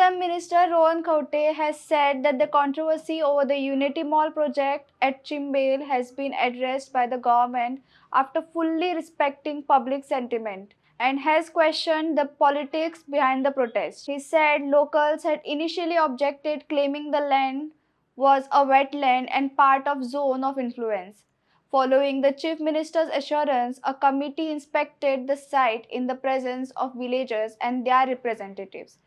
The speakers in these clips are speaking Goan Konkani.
Tourism Minister Rohan Khaunte has said that the controversy over the Unity Mall project at Chimbel has been addressed by the government after fully respecting public sentiment and has questioned the politics behind the protest. He said locals had initially objected, claiming the land was a wetland and part of zone of influence. Following the chief minister's assurance, a committee inspected the site in the presence of villagers and their representatives.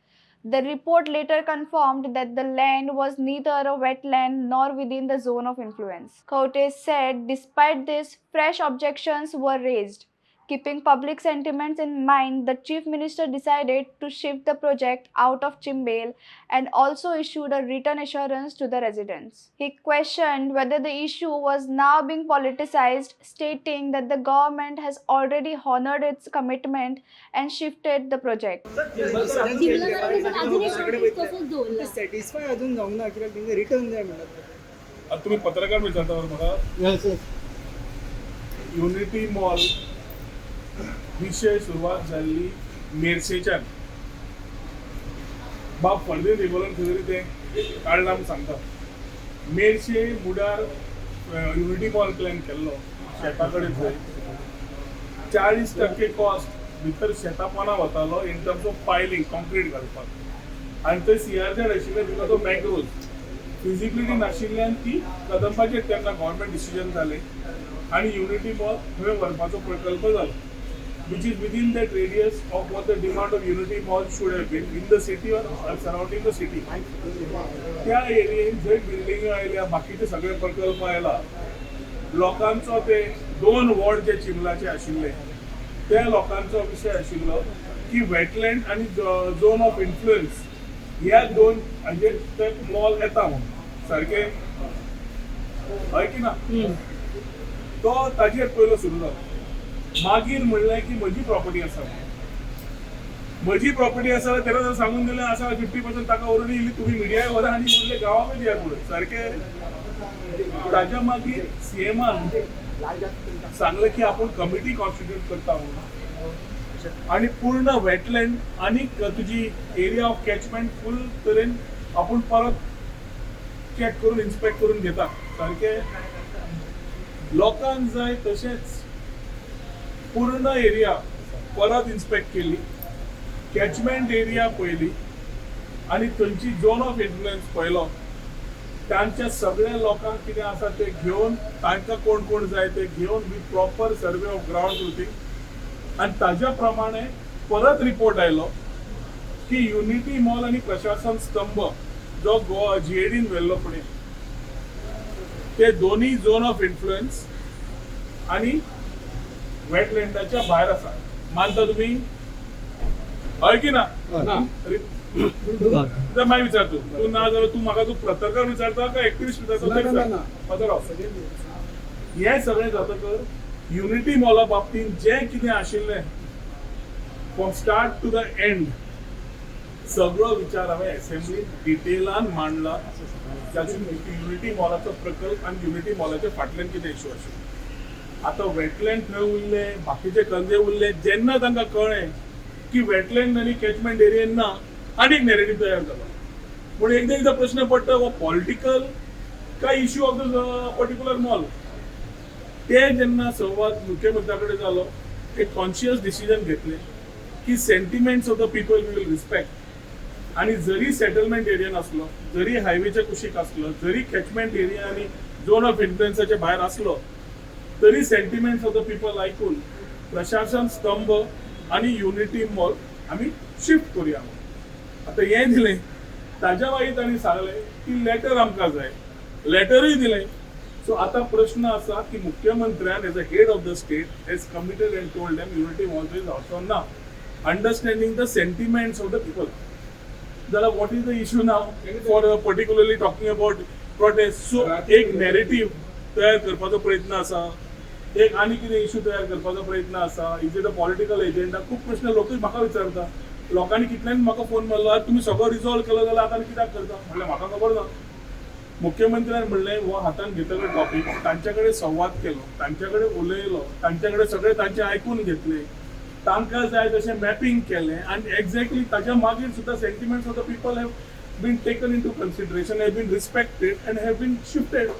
The report later confirmed that the land was neither a wetland nor within the zone of influence. Khaunte said despite this, fresh objections were raised. Keeping public sentiments in mind, the chief minister decided to shift the project out of Chimbel and also issued a written assurance to the residents. He questioned whether the issue was now being politicized, stating that the government has already honored its commitment and shifted the project. चिखलाकारांनी sir अजून एक नोटीस तसोच दवरला. सॅटिस्फाय अजून जावंक ना, कित्याक तेंकां रिटर्न जाय म्हणटात. आता तुम्ही पत्रकार विचारता बरं म्हाका. युनिटी मॉल विशय सुरवात जाल्ली मेरशेच्यान. बाब फर्देन रिगोलान खंय तरी तें काडलां म्हूण सांगता. मेरशे मुडार युनिटी मॉल प्लॅन केल्लो शेता कडेन. थंय 40% कॉस्ट भितर शेता पोना वतालो in terms of piling, concrete घालपाक आनी थंय सीआरझेड आशिल्लें because of मॅग्रोव्ज. फिजिबिलिटी नाशिल्ल्यान ती कदंबाचेर तेन्ना गव्हर्मेंट डिसिजन जालें आनी युनिटी मॉल थंय व्हरपाचो प्रकल्प जालो, which is within that radius of what the demand of Unity Mall should have been in the city or surrounding the city. त्या एरियेन जंय बिल्डिंग्यो आयल्या, बाकीचे सगळे प्रकल्प आयला, लोकांचो ते दोन वॉर्ड जे चिंबलाचे आशिल्ले, त्या लोकांचो विशय आशिल्लो की वेटलँड आनी झोन ऑफ इन्फ्लुएन्स ह्या दोन हाजेर ते मॉल येता म्हणून. सारकें हय की ना? तो ताजेर पयलो सुरू जालो. मागीर म्हणलें की म्हजी प्रॉपर्टी आसा, म्हजी प्रॉपर्टी आसा. तेन्ना जर सांगून दिलें आसा, 50% ताका व्हरून इल्ली तुमी मिडिया व्हरा आनी उरले गांवाकूय दिया पुढे. सारकें? ताच्या मागीर सीएमान सांगलें की आपूण कमिटी कॉन्स्टिट्यूट करता म्हणून आणि पूर्ण वेटलँड आणि तुजी एरिया ऑफ कॅचमेंट फूल तरेन आपूण परत चॅक करून, इन्स्पेक्ट करून घेता. सारकें? लोकांक जाय तशेंच पूर्ण एरिया परत इन्स्पेक्ट केली, कॅचमेंट एरिया पळयली आनी थंयची झोन ऑफ इन्फ्लुएन्स पळयलो. तांच्या सगळ्या लोकांक कितें आसा ते घेवन, तांकां कोण कोण जाय ते घेवन, with proper survey of ground truthing आनी ताज्या प्रमाणे परत रिपोर्ट आयलो की युनिटी मॉल आनी प्रशासन स्तंभ जो गोवा जीएडीन व्हेल्लो फुडें, ते दोन्ही झोन ऑफ इन्फ्लुएन्स आनी वेटलँडाच्या भायर आसा. मानता तुमी, हय की ना? तर मागीर विचार तूं. तूं ना जाल्यार तूं म्हाका, तूं पत्रकार विचारता काय एक्टिविस्ट विचारता? ना, ते ना, विचार. ना. पत्रकार. हें सगळें जातकर युनिटी मॉला बाबतींत जें कितें आशिल्लें, from start to the end सगळो विचार हांवें असेंब्लीत डिटेलान मांडला, जातून युनिटी मॉलाचो प्रकल्प आनी युनिटी मॉलाच्या फाटल्यान कितें इशू आशिल्लो. आतां वेटलँड खंय उरले, बाकीचे खंय उरले, जेन्ना तांकां कळ्ळें की वेटलँड आनी कॅचमेंट एरियेन ना, आनी एक नॅरेटीव तयार जालो. पूण एकदां एकदां प्रश्न पडटा, हो पॉलिटिकल काय issue of the particular mall? ते जेन्ना संवाद मुख्यमंत्र्या कडेन जालो, एक कॉन्शियस डिसिजन घेतलें की sentiments of the people we will respect आणि जरी सेटलमेंट एरिया नासलो, जरी हायवेच्या कुशीक आसलो, जरी कॅचमेंट एरिया आनी झोन ऑफ इन्फ्लुएन्साच्या भायर आसलो, तरी सेंटिमेंट्स ऑफ the people आयकून प्रशासन स्तंभ आनी युनिटी मॉल आमी शिफ्ट करूया. आतां हें दिलें, ताज्या मागीर तांणी सांगलें की लेटर आमकां जाय. लेटरूय दिलें. सो आतां प्रश्न आसा की मुख्यमंत्र्यान as a head of the state has committed and told them Unity Mall थंय जावचो ना, understanding the sentiments of the people. जाल्यार what is the issue now for particularly talking about protest? So एक नॅरेटीव तयार करपाचो प्रयत्न आसा, एक आनी कितें इशू तयार करपाचो प्रयत्न आसा. Is it a political agenda? खूब प्रश्न लोकूय म्हाका विचारता. लोकांनी कितल्यांनी म्हाका फोन मारलो, "आरे, तुमी सगळो रिजॉल्व केलो जाल्यार आतां कित्याक करता?" म्हणलें, म्हाका खबर ना. मुख्यमंत्र्यान म्हणलें, हो हातान घेतलेलो टॉपीक, तांचे कडेन संवाद केलो, तांचे कडेन उलयलो, तांचे कडेन सगळें तांचें आयकून घेतलें. तांकां जाय तशें मॅपिंग केलें आनी एक्झॅक्टली ताच्या मागीर सुद्दां sentiments of the people have been taken into consideration, have been respected and have been shifted.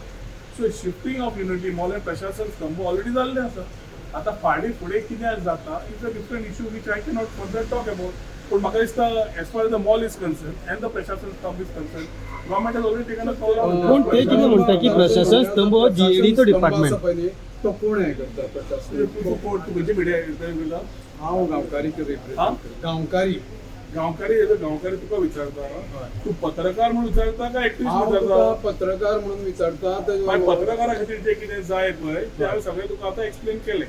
So shifting of Unity Mall and प्रशासन स्तंभ ऑलरेडी जाल्लें आसा. आतां फाटीं फुडें कितें जाता is a different issue which I cannot further talk about. पूण म्हाका दिसता as far the mall is concern and the प्रशासन स्तंभ is concern, government has already taken a call. पूण ते कितें म्हणटा की प्रशासन स्तंभ हो जीएडीचो डिपार्टमेंट. आसा पळय न्ही, तो कोण हें करता प्रशासन? कोण तुमचे मिडिया? हांव गांवकारी हा? रिप्रेझेंट गांवकारी. गांवकारी हेजो गांवकारी तुका विचारता, तूं पत्रकार म्हणून विचारता काय एक्टिविस्ट हांव तुका विचारता? पत्रकार म्हणून विचारता. मागीर पत्रकारा खातीर जे कितें जाय पळय ते हांवें सगळें तुका आतां एक्सप्लेन केलें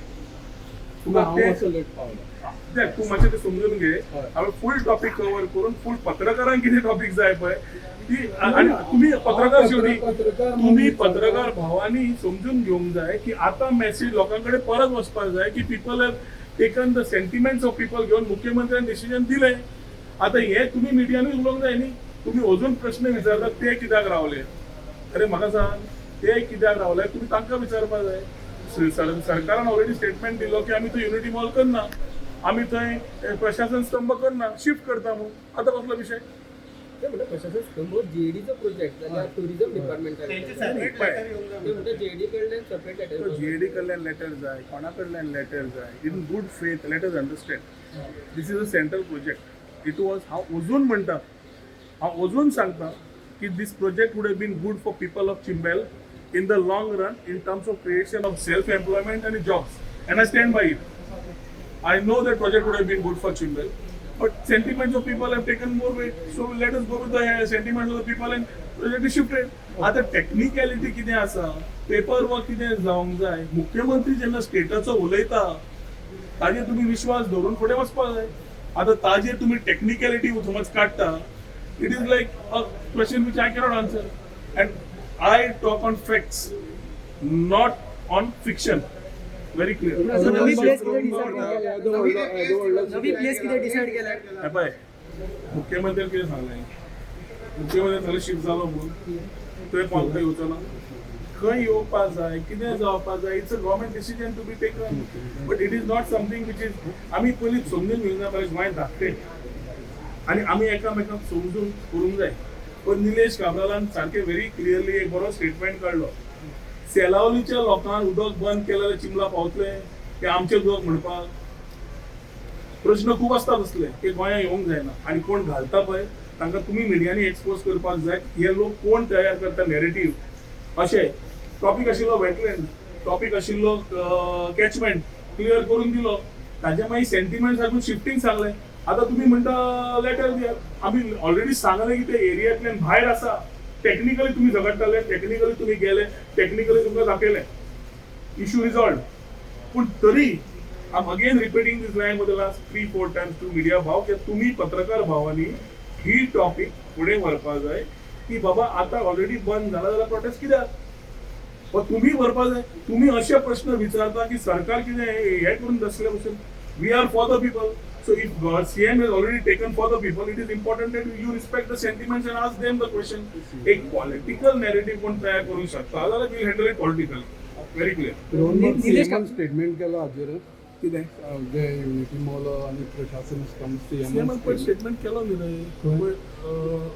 तुका. हांव ते मातसो लेट पावला. ते तूं मातशें तें समजून घे. हय. हांवें फूल टॉपीक कवर करून फूल पत्रकारांक कितें टॉपीक जाय पळय ती, आनी तुमी पत्रकार शेवटी पत्रकार म्हणून तुमी विचारता. पत्रकार भावांनी समजून घेवंक जाय की आतां मॅसेज लोकां कडेन परत वचपाक जाय की people have taken the sentiments of people घेवन मुख्यमंत्र्यान डिसिजन दिलें. आतां हें तुमी मिडियानूय उलोवंक जाय न्ही. तुमी अजून प्रश्न विचारतात ते कित्याक रावले. अरे म्हाका सांग, ते कित्याक रावले तुमी तांकां विचारपाक जाय. सरकारान ऑलरेडी स्टेटमेंट दिलो की आमी थंय युनिटी मॉल करना, आमी थंय प्रशासन स्तंभ करना, शिफ्ट करता म्हणून. आतां कसलो विशय? ते म्हणटा प्रशासन स्तंभ हो जीएडीचो प्रोजेक्ट जाल्यार टुरिझम डिपार्टमेंटान, ते म्हणटा जीएडी कडल्यान सेपरेट लेटर. जीएडी कडल्यान लेटर जाय, कोणा कडल्यान लेटर जाय, in good faith let us understand, this is a central project. It was, हांव अजून म्हणटा, हांव अजून सांगता की this project would have been good for people of Chimbel in the long run in terms of creation of self employment आनी jobs, and I stand by it. I know that project would have been good for Chimbel, but sentiments of people have taken more weight. So let us go with the sentiments of the people and project is shifted. आता टेक्निकॅलिटी कितें आसा, पेपर वर्क कितें जावंक जाय, मुख्यमंत्री जेन्ना स्टेटाचो उलयता ताजेर तुमी विश्वास धरून फुडें वचपाक जाय. आतां ताजेर तुमी टेक्निकॅलिटी समज काडटा, it is like a question which I cannot answer, and I talk on facts, not on fiction, very clear. नवी प्लेस कितें डिसायड केल्या? नवी प्लेस कितें डिसायड केल्या? हे पळय, मुख्यमंत्र्यान कितें सांगलें? मुख्यमंत्र्यान सांगलें शिफ्ट जालो म्हणून थंय कोण खंय येवचो ना, खंय येवपा जाय, कितें जावपा जाय, it's a government decision to be taken, but it is not something which is आमी पयलीं समजून घेवंक जाय. पळय, गोंय धाकटें आनी आमी एकामेकांक समजून करूंक जाय. पण निलेश काब्रालान सारकें व्हेरी क्लियरली एक बरो स्टेटमेंट काडलो. सेलावलीच्या लोकांक उदक बंद केलें जाल्यार चिंबला पावतले की आमचें उदक म्हणपाक प्रश्न खूब आसता तसले की गोंयांत येवंक जायना. आनी कोण घालता पळय तांकां तुमी मिडियांनी एक्सपोज करपाक जाय. हे लोक कोण तयार करता नॅरेटीव? अशें टॉपीक आशिल्लो वेटलँड, टॉपीक आशिल्लो कॅचमेंट, क्लियर करून दिलो. ताजे मागीर सेंटिमेंट सारकें शिफ्टींग सांगलें. आतां तुमी म्हणटा लेटर दियात. आमी ऑलरेडी सांगलें की ते एरियांतल्यान भायर आसा. टेक्निकली तुमी झगडटाले, टेक्निकली तुमी गेले, टेक्निकली तुमकां दाखयलें, इशू रिजॉल्व. पूण तरी I am again repeating this line for the last 3-4 times to media भाव की तुमी पत्रकार भावांनी ही टॉपीक फुडें व्हरपा जाय की बाबा आतां ऑलरेडी बंद जाला जाल्यार प्रोटेस्ट कित्याक व तुमी व्हरपा जाय. तुमी अशे प्रश्न विचारता की सरकार कितें हें करून बसले भशेन. We are for the people, so if CM has already taken for the people, it is important that you respect the sentiments and ask them the question. एक पॉलिटिकल नॅरेटिव्ह कोण तयार करूंक शकता जाल्यार we'll handle it politically, very clear. Nilesh statement केला हाजेर. कितें? जे युनिटी मॉल आनी प्रशासन स्तंभ. सीएमान पयर स्टेटमेंट केलो न्ही रे. पयर,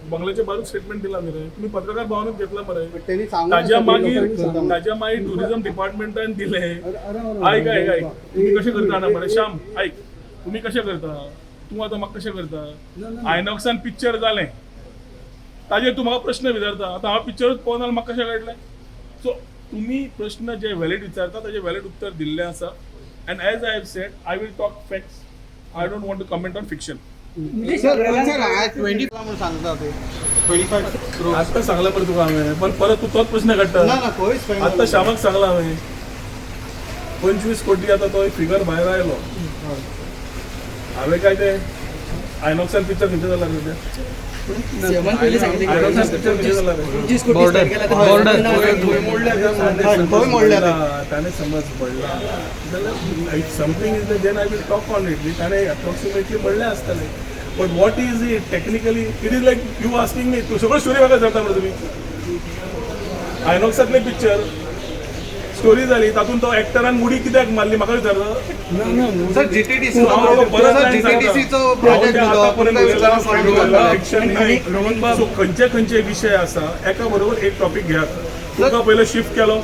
बंगल्याच्या भायरूच स्टेटमेंट दिला न्ही रे. तुम्ही पत्रकार भावानूच घेतला मरे. तेणी सांगून ताज्या मागीर, ताज्या मागीर टुरिझम डिपार्टमेंटान दिले. ऐक ऐक ऐक, तुम्ही कशें करता जाणा मरे श्याम, ऐक, तुम्ही कशें करता, तूं आतां म्हाका कशें करता? आयनॉक्सान पिक्चर जालें ताजेर तूं म्हाका प्रश्न विचारता. आतां हांव पिक्चरूच पळोवना जाल्यार म्हाका कशें कळटलें? सो तुमी प्रश्न जे व्हॅलिड विचारता ताजे व्हॅलिड उत्तर दिल्लें आसा, and as I have said, I will talk facts, I don't want to comment on fiction. Twenty म्हणून सांगता ते 25 क्रोर. आत्ता सांगला बरं तुका हांवें, पण परत तूं तोच प्रश्न काडटा. ना ना, खंयच खंय. आत्ता श्यामाक सांगला हांवें, 25 कोटी आतां तो फिगर भायर आयलो. हांवें काय ते आयनॉक्सान पिक्चर खंयचें जाला रे ते? आयनॉक्सान पिक्चर खंयचें जाला रे? खंय मोडल्या ते? ताणें समज म्हणला जाल्यार if something is then I will talk on it. ताणें अप्रॉक्सिमेटली म्हणलें आसतलें, but what is it technically, it is like you asking me. तूं सगळ्यो स्टोरी म्हाका विचारता मरे तुमी. आयनॉक्सांतलें पिक्चर स्टोरी जाली तातूंत तो एक्टरान उडी कित्याक मारली म्हाका विचारता. ना ना. सर, जीटीडीसी हांव बाबा परत सर लायन जीटीडीसीचो सांगता. प्रोजेक्ट हांव दिलो आतांपर्यंत तुमकां विचारून उलयलां, fiction नाही. सो खंयचे खंयचे विशय आसा, एका बरोबर एक टॉपीक घेयात. तुमकां पयलो शिफ्ट केलो,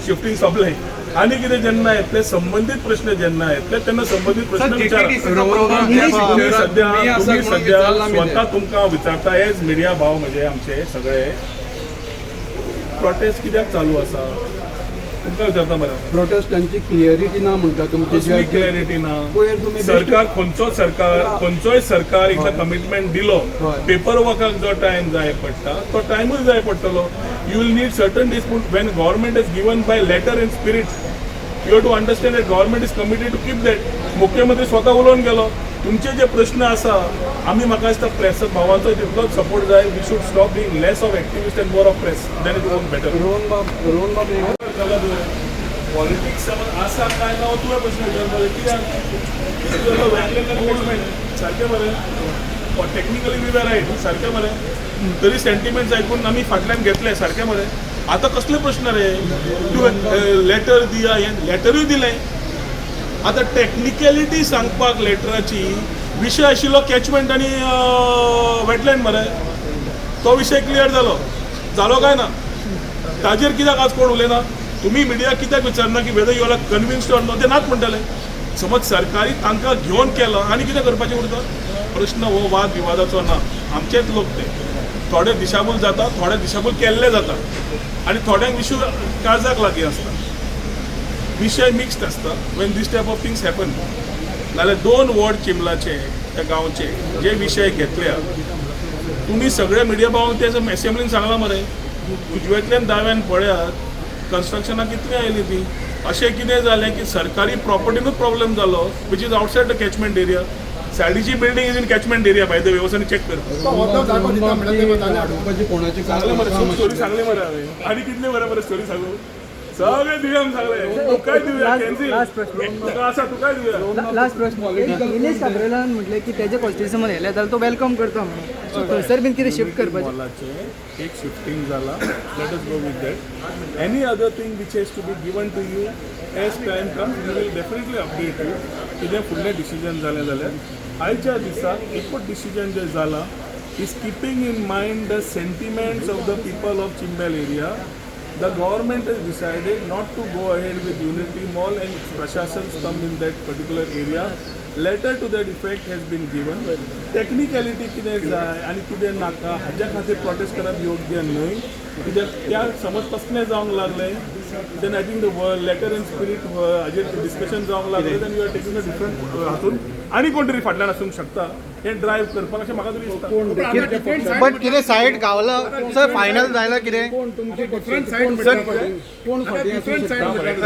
शिफ्टींग सोंपलें. आनी कितें जेन्ना येतले, संबंदीत प्रश्न जेन्ना येतले तेन्ना संबंदीत सर प्रश्न विचारा. जीटीडीसीचो प्रोग्राम तुम्ही सध्या मी आसा तुम्ही म्हणून सध्या विचारलां मी तें. स्वता तुमकां हांव विचारता, एज मिडिया भाव म्हजे, आमचे सगळे प्रोटेस्ट कित्याक चालू आसा, तुमकां विचारता मरे. प्रोटेस्ट तांची क्लियरिटी ना म्हणटा तुमची. कसली क्लॅरिटी ना? पयर तुमी सरकार खंयचो, सरकार खंयचोय सरकार इतलो कमिटमेंट दिलो, हय. पेपर वर्काक जो टायम जाय पडटा तो टायमूय जाय पडटलो. You will need certain days, पूण when government is given by letter and spirit, you have to understand that government is committed to keep that. मुख्यमंत्री स्वता उलोवन गेलो. तुमचे जे प्रश्न आसा, आमी म्हाका दिसता प्रेस भावांचो तितलोच सपोर्ट जाय. We should stop being less of activist and more of press, then it work better. Rohan बाब, रोहन बाब, एक पॉलिटिक्स आसा काय ना हो, तुवें प्रश्न विचारलो कित्याक? कितें सारकें मरे, टेक्निकली we were right, सारकें मरे, तरी सेंटिमेंट्स आयकून आमी फाटल्यान घेतले, सारकें मरे. आतां कसले प्रश्न रे? तुवें लेटर दिया, हें लेटरूय दिलें. आतां टॅक्निकलिटी सांगपाक लेटराची विशय आशिल्लो कॅचमेंट आनी वेटलँड मरे, तो विशय क्लियर जालो, जालो काय ना? ताजेर कित्याक आज कोण उलयना? तुमी मिडिया कित्याक विचारना की whether you are convinced or no? ते नात म्हणटले. समज सरकारी तांकां घेवन केलां, आनी कितें करपाचें उरता? प्रश्न हो वाद विवादाचो ना. आमचेच लोक ते थोडे दिशाभूल जाता, थोडे दिशाभूल केल्ले जाता आनी थोड्यांक विशय काळजाक लागीं आसता, विशय मिक्स्ड आसता when this type of things happen. नाल्यार दोन वॉर्ड चिंबलाचे, त्या गांवचे जे विशय घेतल्या, तुमी सगळे मिडिया भावांक ते असेंब्लीन सांगलां मरे, उजव्यांतल्यान दाव्यान पळयात, कन्स्ट्रक्शनां कितलीं आयलीं ती. अशें कितें जालें की सरकारी प्रॉपर्टीनूच प्रॉब्लेम जालो, which is outside the catchment area. सायडीची building is in catchment area, by the way, वचून चॅक कर. वाडोवपाची कोणाची सांगलें मरे, स्टोरी सांगली मरे हांवें. आनी कितले बरें बरें स्टोरी सांगू, सगळे दिवया सांगले, तुकाय दिवया, कॅन्सील. लास्ट प्रश्न. तुका आसा, तुकाय दिवया. लास्ट प्रश्न. निलेश काब्रालान म्हटलें की तेजे कॉन्स्टिट्युन्सी येयले जाल्यार तो welcome करता म्हणून, सो थंयसर बीन कितें शिफ्ट करपाचें? मॉलाचे एक शिफ्टिंग जाला, let us go with that. Any other thing which has to be given to you as time comes, we will definitely update you. कितें फुडलें डिसिजन जालें जाल्यार, आयच्या दिसा एकूच डिसिजन जें जालां is keeping in mind the sentiments of the people of Chimbel area, the government has decided not to go ahead with Unity Mall and Prashasan Stambh in that particular area. Letter to that effect has been given. Technicality कितें जाय आनी कितें नाका हाज्या खातीर प्रोटेस्ट करप योग्य न्हय, कित्याक त्या समज तसलें जावंक लागलें, then I think the letter and spirit हाजेर डिस्कशन जावंक लागलें, then you are taking a different हातून आनी कोण तरी फाटल्यान आसूंक शकता हें ड्रायव्ह करपाक, अशें म्हाका तरी दिसता. बट कितें सायट गावला सर, फायनल जायला कितें? कोण तुमचे पक्षाचे, कोण फाटीं, कोण फाटीं आसूंक शकता?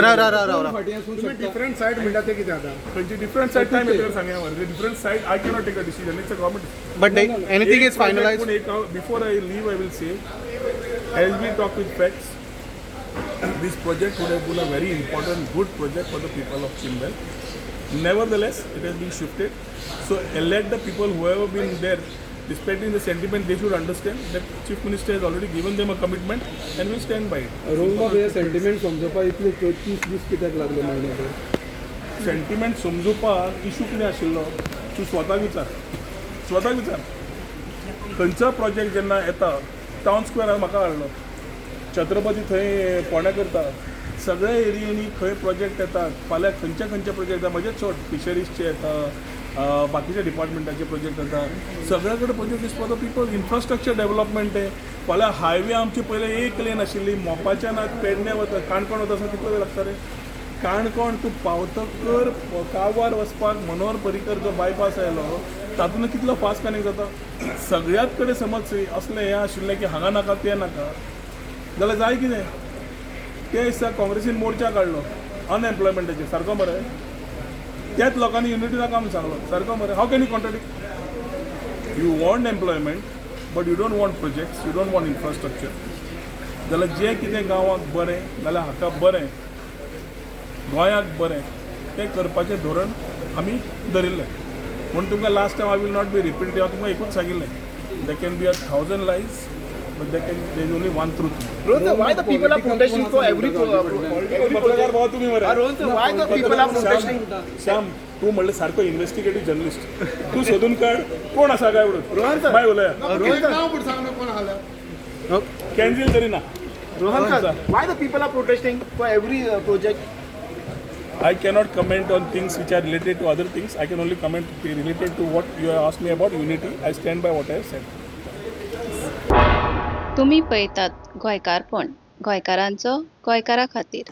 राव राव राव राव कोण फाटीं आसूंक शकता? डिफरंट सायड म्हणटा ते कितें आतां? खंयची डिफरंट सायड, टायम येतकर सांगया मरे. Different side I cannot take a decision, it's a government. But anything is finalise? पूण एक, before I leave I will say, as we talk with facts, this project would have been a very important good project for the people of Chimbel. Nevertheless, it has been shifted. So let the people who have been there respecting the sentiment, they should understand that Chief Minister has already given them a commitment and we stand by it. Rohan बाब, हे सेंटिमेंट समजोवपा इतले 30 दीस कित्याक लागले महिन्याभर? सेंटिमेंट समजुपाक इशू कितें आशिल्लो तूं स्वताक विचार, स्वताक विचार. खंयचो प्रोजेक्ट जेन्ना येता, टावन स्क्वेअरार म्हाका हाडलो, छत्रपती थंय फोंड्या करता, सगळ्या एरियेंनी खंय प्रोजेक्ट येतात, फाल्यां खंयचे खंयचे प्रोजेक्ट येता, म्हजेच सोड, फिशरीजचे येता, बाकीच्या डिपार्टमेंटाचे प्रोजेक्ट येता, सगळ्या कडेन project is for the people. Infrastructure development आहे. फाल्यां हायवे आमची पयले एक लेन आशिल्ली, मोपाच्यान आज पेडणे वता, काणकोण वता आसतना कितलो वेळ लागता रे? काणकोण तूं पावतकर कावार वचपाक मनोहर पर्रीकर जो बायपास आयलो, तातूंत कितलो फास्ट कनेक्ट जाता. सगळ्यात कडेन समज असलें हें आशिल्लें की हांगा नाका तें नाका जाल्यार जाय कितें? ते दिसा काँग्रेसीन मोर्चा काडलो अनएम्प्लॉयमेंटाचेर, सारको मरे? त्याच लोकांनी युनिटी नाका म्हूण सांगलो, सारको मरे? How can you contradict? You want employment but you don't want projects, you don't want infrastructure. जाल्यार जें कितें गांवाक बरें, जाल्यार हाका बरें, गोंयाक बरें, तें करपाचें धोरण आमी धरिल्लें. म्हूण तुमकां last time, I will not be repeat, हांव तुमकां एकूच सांगिल्लें, there can be a thousand lies. But there can there is only one truth. Rohan sir, why the people are protesting for every पत्रकार बाबा तुम्ही मरे. Rohan sir, why the people are protesting? Shyam, तू म्हणलं सारखं इन्व्हेस्टिगेटिव्ह जर्नलिस्ट, तू सोदून काढ कोण आसा काय म्हणून. रोहन सर. बाय उलया. रोहन सर, कॅन्सल तरी ना. Rohan sir, why the people are protesting for every project? I cannot comment on things which are related to other things. I can only comment related to what you have asked me about unity. I stand by what I have said. तुमी पळयतात गोंयकारपण, गोंयकारांचो गोंयकारा खातीर.